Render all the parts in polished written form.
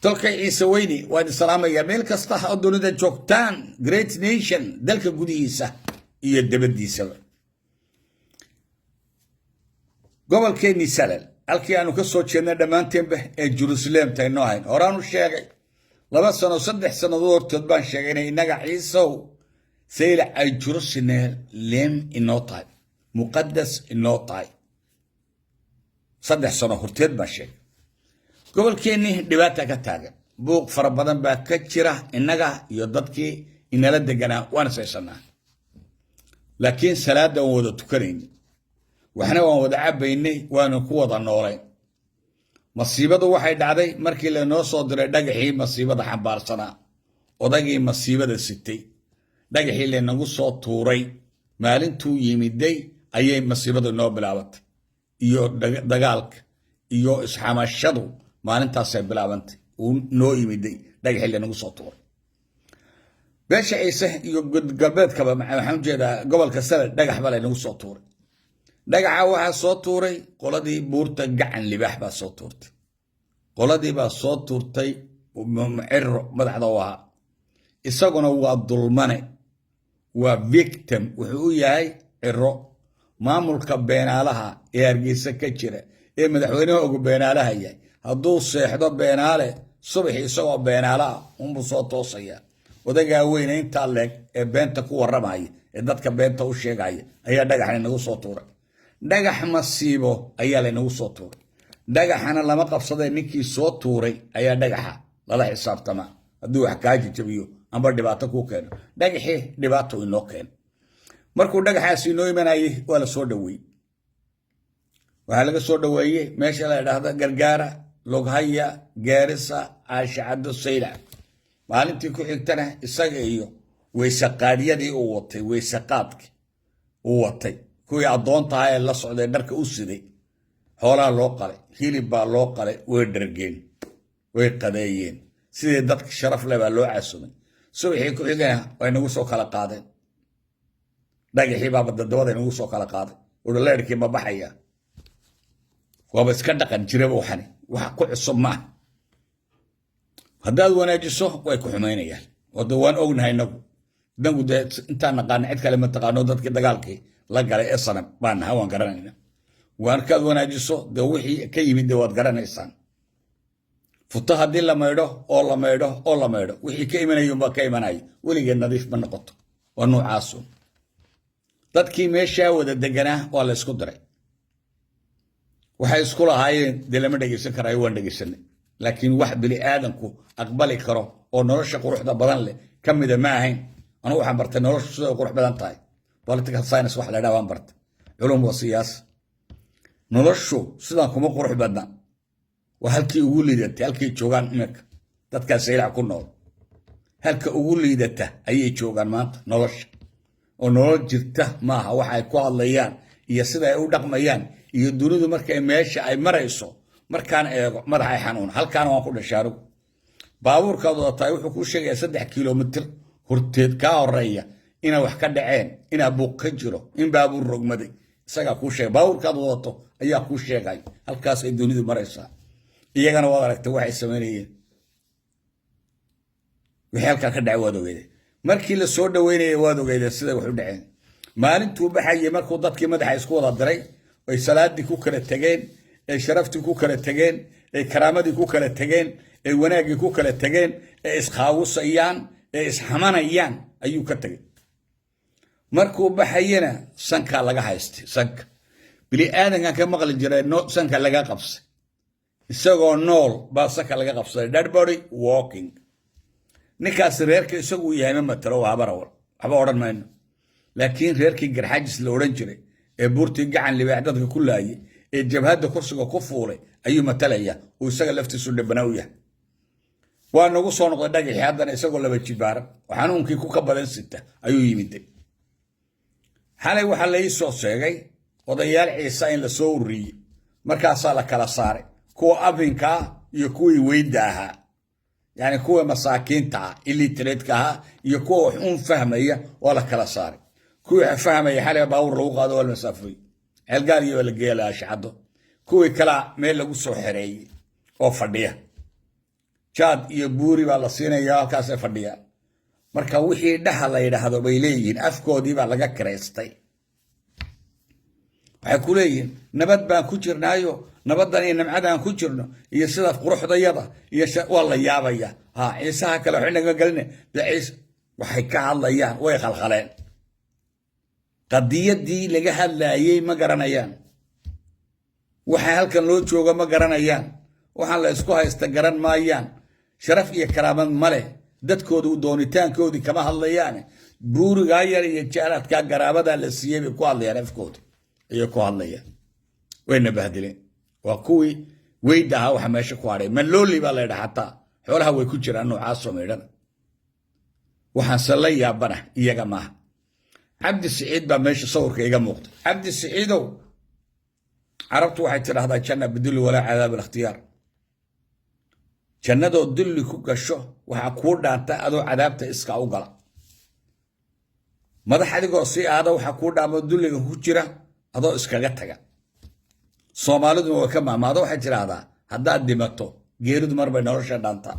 Tolkay Ciise weyne, waan islaamayaa meel kasta oo dunida joogtaan, great nation, dalka gudihiisa iyo dabadiisaba. Gobolkeennii Salal, halkii aanu ka soo jeednay dhammaanteenba ee Jerusalemta inoo ahayn, horaanu sheegay 2 sano, 3 sannadood hortood baan sheegay inay innaga Ciisow Saylac ay Jerusalem inoo tahay, muqadas inoo tahay. 3 sano horteed baan sheegay. Gobolkeennii dhibaata ka taagan, buuq fara badan baa ka jira. Innaga iyo dadkii inala deganaa waan ishaysanaa, laakiin salaadda waan wada tukanayna, waxna waan wada cabaynay, waanu ku wada noolayn. Masiibadu waxay dhacday markii lanoo soo diray dhagaxii masiibada xambaarsanaa, odagii masiibada sitay, dhagaxii laynagu soo tuuray. Maalintuu yimiday ayay masiibadu inoo bilaabatay, iyo dagaalka iyo isxamashadu maalintaasay bilaabantay. Uu noo yimiday dhagaxii laynagu soo tuuray beesha Ciise iyo galbeedkaba, waxaan ujeedaa gobolka Salal, dhagax baa laynagu soo tuuray. Dhagaxa waxaa soo tuuray qoladii buurta Gacan Libaax baa soo tuurtay. Qoladii baa soo tuurtay, Ciro madaxda u ahaa. Isaguna waa dulmane, waa victim. Wuxuu u yahay Ciro maamulka beenaalaha ee Hargeysa ka jira ee madaxweynaha ugu beenaalaha yahay. Hadduu seexdo beenaale, subaxi isagoo beenaalaha unbuu soo toosaya. Odagaa weyne intaa leeg ee beenta ku warramaya ee dadka beenta u sheegaya ayaa dhagaxna inagu soo tuuray. Dhagax masiibo ayaa laynagu soo tuuray. Dhagaxana lama qabsadee, ninkii soo tuuray ayaa dhagaxa lala xisaabtamaa hadduu wax kaa jajabiyo amba dhibaato kuu keeno. Dhagaxii dhibaato inoo keeno. Markuu dhagaxaasi inoo imanayay waa la soo dhaweeyey. Waxaa laga soo dhaweeyey meesha la idhaahda Gargaara, Lughaya, Gaarisa, Caashicaddo, Saylac. Maalintii ku xigtana isaga iyo weysaqaadyadii uu watay, weysaqaadki uu watay, kuwii addoontaha ee la socday, dharka u siday, xoolaa loo qalay, hilib baa loo qalay, way dhargeen, way qadeeyeen, sidii dadka sharaf leh baa loo casumay. Subaxii ku xigana way nagu soo kala qaadeen. Dhagaxii baaba dadabada nagu soo kala qaaday. Udhaleerkii ma baxaya? Waaba iska dhaqan jiraba waxani, wax ku cusub maaha. Haddaad wanaajiso way ku xumaynayaan. Wada waan ognahay inagu dee intaan naqaano cid kale ma taqaano. Dadkii dagaalkii la galay ee sanab baan nahay, waan garanayna. Markaad wanaajiso dee wixii ka yimid dee waad garanaysaan. Futo haddii la maydho oo la maydho oo la maydho, wixii ka imanaya unbaa ka imanaya. Weligeed nadiif ma noqoto, waa nuucaasu. Dadkii meeshaa wada deganaa waa la isku diray. Waxay isku lahaayeen dee lama dhegaysan karaayo, waan dhegaysanay, laakiin wax bini aadanku aqbali karo oo nolosha quruxda badan leh ka mida ma ahayn. Anugu waxaan bartay noloshu siday qurux badan tahay. Political science wax la dhaha waan bartay, culum wa siyaasa. Noloshu sidaan kuma qurux badna. Waa halkii ugu liidatay halkay joogaan iminka dadkaa Saylac ku nool. Halka ugu liidata ayay joogaan maanta nolosha, oo nolol jirta maaha waxa ay ku hadlayaan iyo sida ay u dhaqmayaan iyo dunidu markay meesha ay marayso. Markaan eego madaxay xanuun. Halkaana waan ku dhashay anigu. Baabuurkaad wadatahay wuxuu kuu sheegayaa 3 kilomitir horteed kaa horeeya inay wax ka dhaceen, inaa buuq ka jiro, in baabuur rogmaday. Isagaa kuu sheegay, baabuurkaad wadato ayaa kuu sheegay. Halkaasay dunidu maraysaa. Iyagana waad aragtay waxay samaynayeen, wixii halkaa ka dhacay waad ogeydeen. Markii la soo dhaweynayay waad ogeydeen siday wax u dhaceen. Maalintuu baxayay, markuu dadkii madaxa isku wada diray, ay salaadii ku kala tegeen, ay sharaftii ku kala tegeen, ay karaamadii ku kala tegeen, ay wanaaggii ku kala tegeen, ee isqaawusayaan, ee isxamanayaan ayuu ka tegey. Markuu baxayana sankaa laga haystay. Sanka bini aadankan ka maqli jiray, sanka laga qabsay. Isagoo nool baa sanka laga qabsaday, dead body walking. Ninkaas reerka isagu yahay ma matalo, waa Habarawal, waxba odhan mayno, laakiin reerkii Garxaajis la odhan jiray ee buurtii Gacan Libaax dadka ku laayay ee jabhadda kursiga ku fuulay ayuu matalaya, uu isaga laftiisu dhibana u yahay. Waa nagu soo noqday dhagaxii haddana, isagoo laba jibaaran oo xanuunkii ku ka badan sita ayuu yimiday. Xalay waxaa la ii soo sheegay odayaal Ciise in la soo ururiyey. Markaasaa la kala saaray kuwa abinkaa iyo kuwii weyda ahaa, yani kuwa masaakiinta ah, illiterate-ka ahaa, iyo kuwa wax uun fahmaya waa la kala saaray. Kuwii wax fahmaya xalay baabuur lagu qaado, waa la masaafooyey, Ceelgaaliyo waa la geeya Laashacaddo. Kuwii kalaa meel lagu soo xereeyey oo fadhiya. Jaad iyo buuri baa la siinaya, halkaasay fadhiyaan. Marka wixii dhaha la yidhaahdo bay leeyihiin, afkoodii baa laga kiraystay. Waxay ku leeyihiin nabad baan ku jirnaayo, nabaddan iyo nimcadaan ku jirno iyo sida quruxdayada iyo waa la yaabaya. Ha, Ciisaha kale waxay naga geline de. Ciise waxay ka hadlayaan way khalkhaleen. Qadiyadii laga hadlaayey ma garanayaan, waxa halkan loo joogo ma garanayaan, waxaan la isku haysta garan maayaan. Sharaf iyo karaamad ma leh. Dadkoodu doonitaankoodii kama hadlayaane, buurigaa yar iyo jaalaadkaa garaabadaa la siiyey bay ku hadlayaan, afkooda ayay ku hadlayaan. Wayna bahdileen. Waa kuwii weyda ahaa waxa meesha ku hadhay. Malooli baa la yidhaha, xataa xoolaha way ku jiraan noocaasoo maydhana. Waxaanse la yaabana iyaga maaha. Cabdi Siciid baa meesha sawirka iga muuqda. Cabdi Siciidow, Carabtu waxay tidhahdaa جنة بالذل ولا عذاب الاختيار. Jannadoo dulli ku gasho waxaa kuu dhaanta adoo cadaabta iska u gala. Madax adigoo sii aada waxaa kuu dhaamo dulliga ku jira adoo iskaga taga. Soomaaliduna way ka maamaado, waxay tidhaahdaa haddaad dhimato geeridu mar bay nolosha dhaantaa,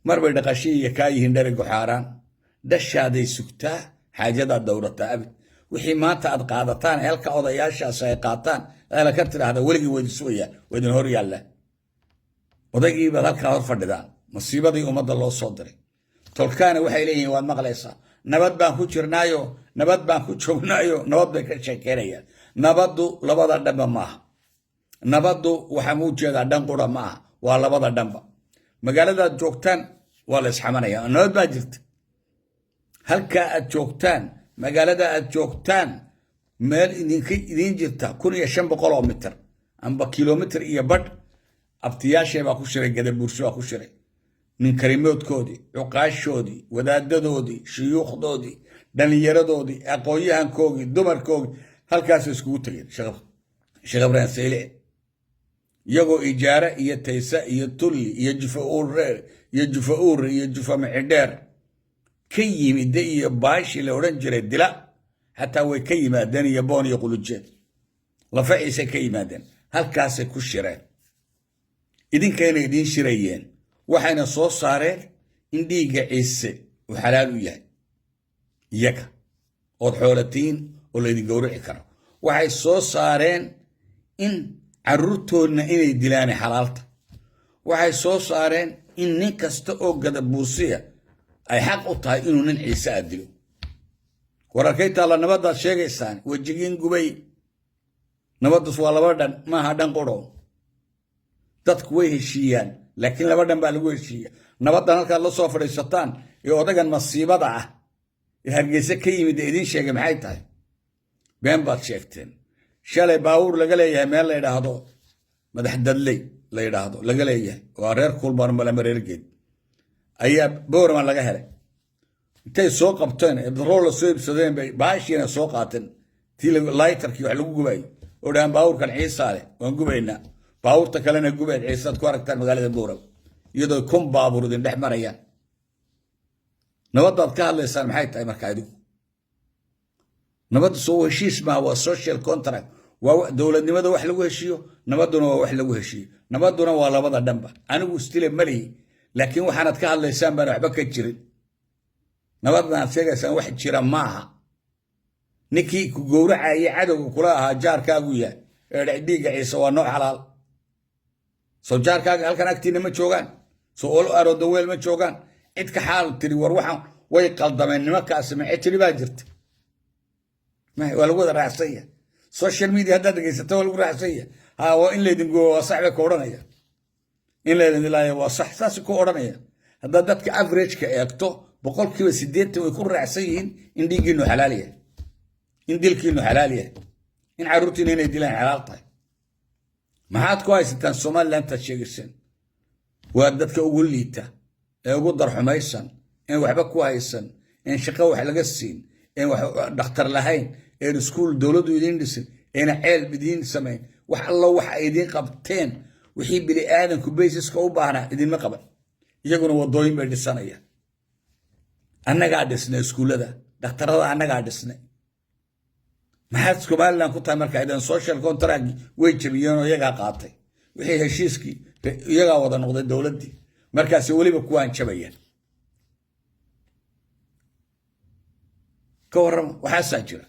mar bay dhaqashiiya kaa yihiin dherigu xaaraan, dhashaaday sugtaa, xaajadaad dowrataa abid. Wixii maanta aad qaadataan, halka odayaashaas ay qaataan eela ka tidhaahda weligii waydin sugaya, waydin hor yaalla. Odaygii baad halkaa hor fadhidaan, masiibadii ummadda loo soo diray. Tolkaana waxay leeyihiin, waad maqlaysaa, nabad baan ku jirnaayo, nabad baan ku joognaayo, nabad bay ka sheekeynayaan. Nabaddu labada dhanba maaha. Nabaddu waxaan u jeedaa dhan qura ma aha, waa labada dhanba. Magaaladaad joogtaan waa la isxamanaya, nabad baa jirta. Halkaa aad joogtaan, magaalada aad joogtaan, meel idinka idiin jirta 1500 oo mitir amba kilomitir iyo badh, abtiyaashay baa ku shiray, Gadabuurso baa ku shiray, nin karimoodkoodii, cuqaashoodii, wadaadadoodii, shuyuukhdoodii, dhallinyaradoodii, aqoon-yahankoogii, dumarkoogii, halkaasay iskugu tegeen Sheekh Ibraahim Saylici, iyagoo ijaare iyo taysa iyo tulli iyo jufa ureer iyo jufa uure iyo jufa micidheer ka yimide iyo baashi la odhan jiray dila xataa way ka yimaadeen, iyo Boon iyo Qulujeed lafaciisay ka yimaadeen. Halkaasay ku shireen, idinkayna idiin shirayeen. Waxayna soo saareen in dhiigga Ciise uu xalaal u yahay iyaga, ood xoolatiin oo laydin gowrici karo. Waxay soo saareen in carruurtoodna inay dilaanay xalaalta. Waxay soo saareen in nin kasta oo Gadabuursiya ay xaq u tahay inuu nin Ciise a dilo. Wararkay taalla nabaddaad sheegaysaan? Wejigiin gubay. Nabaddas waa laba dhan, maaha dhan quro. Dadku way heshiiyaan, laakiin laba dhan baa lagu heshiiya. Nabaddan halkaad la soo fadhiisataan ee odagan masiibada ah ee Hargeyse ka yimid ee idiin sheegay maxay tahay? Been baad sheegteen. Shalay baabuur laga leeyahay meel la yidhaahdo Madax Dadley la yidhaahdo laga leeyahay, waa reer Kulmarmalama reergeed, ayaa Boorama laga helay. Intay soo qabteen ee batrool la soo iibsadeen bay baashiina soo qaateen, tii lighterkii wax lagu gubayo, oo dhahaan baabuurkan Ciisaa leh, waan gubaynaa. Baabuurta kalena gubeed Ciisaad ku aragtaan magaalada Boorama iyadoo 1000 baabuur idin dhex marayaan. Nabaddaad ka hadlaysaan maxay tahay markaa idigu? Nabaddu soo heshiis maaha? Waa social contract, waa dowladnimada wax lagu heshiiyo. Nabadduna waa wax lagu heshiiyo. Nabadduna waa labada dhanba. Anigu istile malihi, laakiin waxaanad ka hadlaysaan baan waxba ka jirin. Nabaddan aad sheegaysaan wax jira maaha. Ninkii ku gowracayay, cadowga kula ahaa, jaarkaagu yahay ee dhiigga Ciise waa noo xalaal. Soo jaarkaaga halkan agtiina ma joogaan? Soo olo aroodaweel ma joogaan? Cid ka xaal tiri war waxaan way qaldameen nimankaasi ma cid tiri baa jirta? Waa lagu wada raacsan yahay. Social media haddaad dhegaysato waa lagu raacsan yahay. Ha, waa in laydin goobo, waa sax bay ku odhanaya. In laydin dilaayo waa sax, saas ku odhanaya. Haddaad dadka averageka eegto, 80% way ku raacsan yihiin in dhiiggiinu xalaal yahay, in dilkiinu xalaal yahay, in carruurtiina inay dilaan xalaal tahay. Maxaad ku haysataan Somalilantaad sheegayseen? Waa dadka ugu liita ee ugu darxumaysan, een waxba ku haysan, een shaqo wax laga siin, een wax dhakhtar lahayn, een iskuul dowladdu idiin dhisin, eena ceel idiin samayn. Wax allo waxa ay idiin qabteen, wixii bini aadanku basiska u baahnaa idinma qaban. Iyaguna wadooyin bay dhisanayaan. Annagaa dhisnay iskuullada, dhakhtarada annagaa dhisnay. Maxaad Somaliland ku tahay marka idan social contract way jabiyeen oo iyagaa qaatay wixii heshiiskii, iyagaa wada noqday dowladdii? Markaasi weliba ku hanjabayaan. Ka warrama, waxaasaa jira.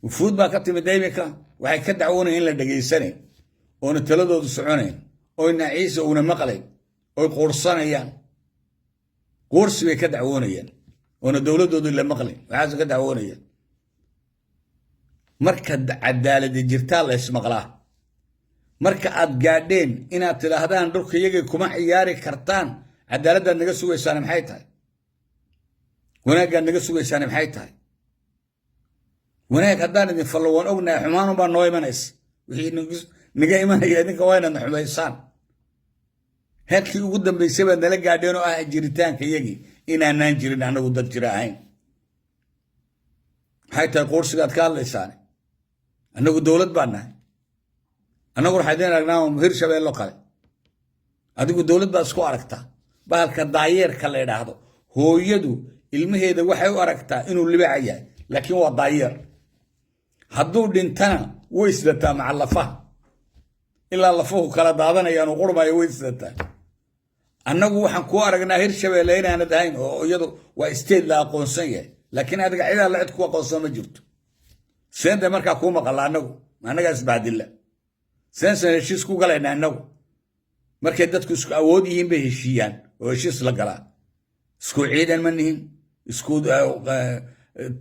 Wufuud baa ka timid iminka, waxay ka dacwoonayan in la dhegaysanayn, oona taladoodu soconayn, oyna Ciise uuna maqlayn, oy quursanayaan. Quursi bay ka dacwoonayaan, oona dowladdoodu la maqlayn. Waxaasay ka dacwoonayaan. Marka cadaaladi jirtaa la ismaqlaa. Marka aad gaadheen inaad tidhaahdaan dhulka iyagay kuma ciyaari kartaan, cadaaladdaad naga sugaysaane maxay tahay? Wanaaggaad naga sugaysaane maxay tahay? Wanaag haddaan idin fallo, waan ognahay, xumaanunbaa noo imanaysa. Wixii naga imanaya idinka waa inaadna xumaysaan. Heerkii ugu dambaysay baad nala gaadheen, oo ah jiritaanka iyagii inaanaan jirin, annagu dad jira ahayn. Maxay tahay quursigaad ka hadlaysaane? Annagu dowlad baan nahay. Annagu waxaa idin aragnaa Hir Shabeello kale. Adigu dowlad baad isku aragtaa. Bahalka daayeerka la idhaahdo, hooyadu ilmaheeda waxay u aragtaa inuu libaca yahay, laakiin waa daayeer. Hadduu dhintana way isdataa maca lafaha, ilaa lafuhu kala daadanayaan uu qurmayo, way isdataa. Annagu waxaan kuu aragnaa Hir Shabeelle inaanad ahayn, oo iyadu waa state la aqoonsan yahay, laakiin adiga cidaa la cid ku aqoonsan ma jirto. Seenta markaa kuu maqalla, annagu annagaa isbaadilla. Seensan heshiis ku galayna annagu? Markay dadku isku awood yihiin bay heshiiyaan oo heshiis la galaa. Isku ciidan ma nihin, isku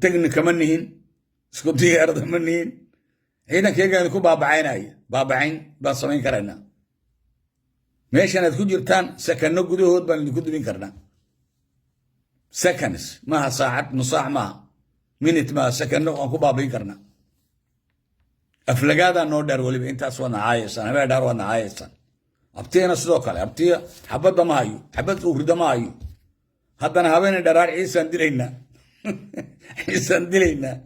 technical ma nihin, isku diyaarada ma nihin. Ciidankayga idinku baabacaynaya, baabacayn baan samayn karaynaa. Meeshan aad ku jirtaan sakano gudahood baan idinku dubin karnaa. Seconds maaha, saacad, nusaac maaha, minute maaha, sakano waan ku baabain karnaa. Aflagaadaa noo dheer weliba. Intaas waad nacaayaysaan, habeen dheer waad nacaayaysaan. Abtiyana sidoo kale, abtiya xabadda ma hayo, xabad urida ma hayo. Haddana habeenay dharaar Ciisaan dilaynaa, Ciisaan dilaynaa.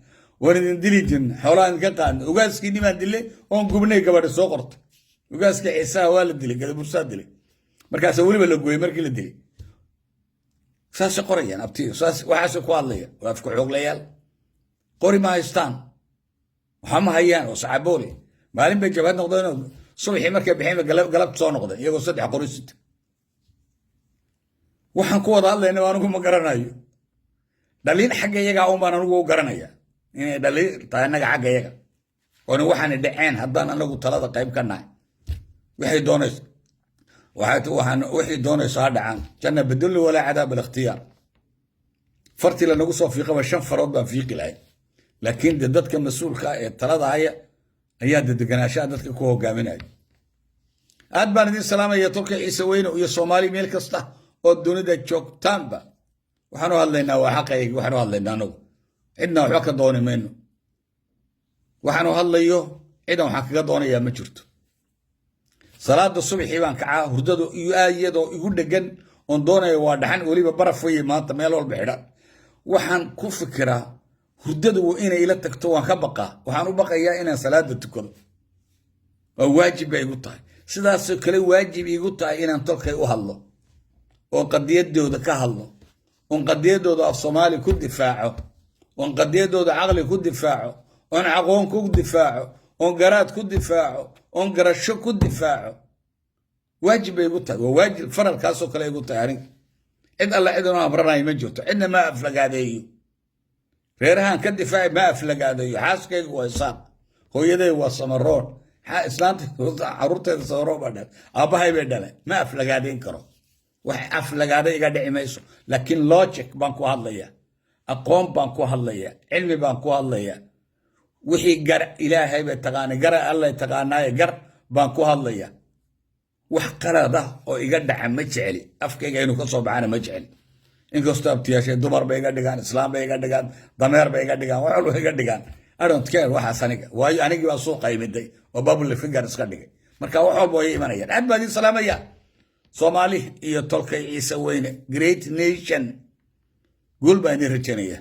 Waan idin dili jirna, xoolaha idinka qaadna. Ugaaskiinni baan dilay oon gubnay. Gabadha soo qorta, ugaaskii Ciisaha waa la dilay, Gadabursaa dilay. Markaasa weliba la gooyey markii la dilay. Saasay qorayaan abtiyo, saas waxaasay ku hadlayaan. Waa afka xooglayaal, qori ma haystaan, waxa ma hayaan oo sacaboole. Maalin bay jabhad noqdeen, subaxii markay baxeen bay galabta soo noqdeen iyagoo saddex qori sita. Waxaan ku wada hadlayna anigu ma garanayo. Dhaliil xagga iyagaa un baan anigu u garanaya inay dhaliil tahay annaga xagga iyaga, oona waxaana dhaceen haddaan anagu talada qayb ka nahay. Waxay doonayso, waxaan waxay doonayso ha dhacaan. Janna bedulli walaa cadaab alikhtiyaar. Fartii lanagu soo fiiqaba shan farood baan fiiqi lahay, laakiin de dadka mas-uulka ah ee talada haya ayaa de deganaanshaha dadka ku hogaaminaya. Aad baan idin salaamaya, tolka Ciise Weyne iyo Soomaali meel kasta oo dunida joogtaanba. Waxaan u hadlaynaa waa xaqaygi. Waxaan u hadlaynaa anagu cidna waxba ka dooni mayno. Waxaan u hadlayo cidan waxaan kaga doonayaa ma jirto. Salaada subaxii baan kacaa, hurdadu iyo iyadoo igu dhegan oon doonaya, waa dhaxan weliba, baraf weye maanta, meel walba xidhan. Waxaan ku fikiraa hurdadu inay ila tagto, waan ka baqaa. Waxaan u baqayaa inaan salaada tukado, waa waajib bay igu tahay. Sidaasoo kale waajib igu tahay inaan tolkay u hadlo oo qadiyadooda ka hadlo, oon qadiyadooda af Soomaali ku difaaco, oon qadiyadooda caqli ku difaaco, oon aqoon ku difaaco, oon garaad ku difaaco, oon garasho ku difaaco. Waajib bay igu tahay, waa waajib faralkaasoo kale igu tahay aniga. Cid alla cid inoo amranayo ma jirto. Cidna ma aflagaadeeyo. Reerahan ka difaaci ma aflagaadeeyo. Xaaskaygu waa Isaaq, hooyaday waa Samaroon, islaanta caruurteeda Samaroon baa dhalay, aabbahay bay dhalay. Ma aflagaadeyn karo, wax aflagaada iga dhici mayso, laakiin logic baan ku hadlaya, aqoon baan ku hadlaya, cilmi baan ku hadlaya. Wixii gar Ilaahay bay taqaanay, gara Allay taqaanaaye, gar baan ku hadlaya. Wax qalad ah oo iga dhaca ma jeceli, afkayga inuu ka soo baxana ma jeceli. Inkastoo abtiyaashay dumar bay iga dhigaan, islaam bay iga dhigaan, dameer bay iga dhigaan, wax walba iga dhigaan, I don't care waxaas aniga. Waayo, anigii baa suuqa imiday oo public figure iska dhigay. Marka wax walba way imanayaan. Aad baa idin salaamaya, Soomaali iyo tolkay Ciise Weyne, great nation. Guul baa idin rajaynaya.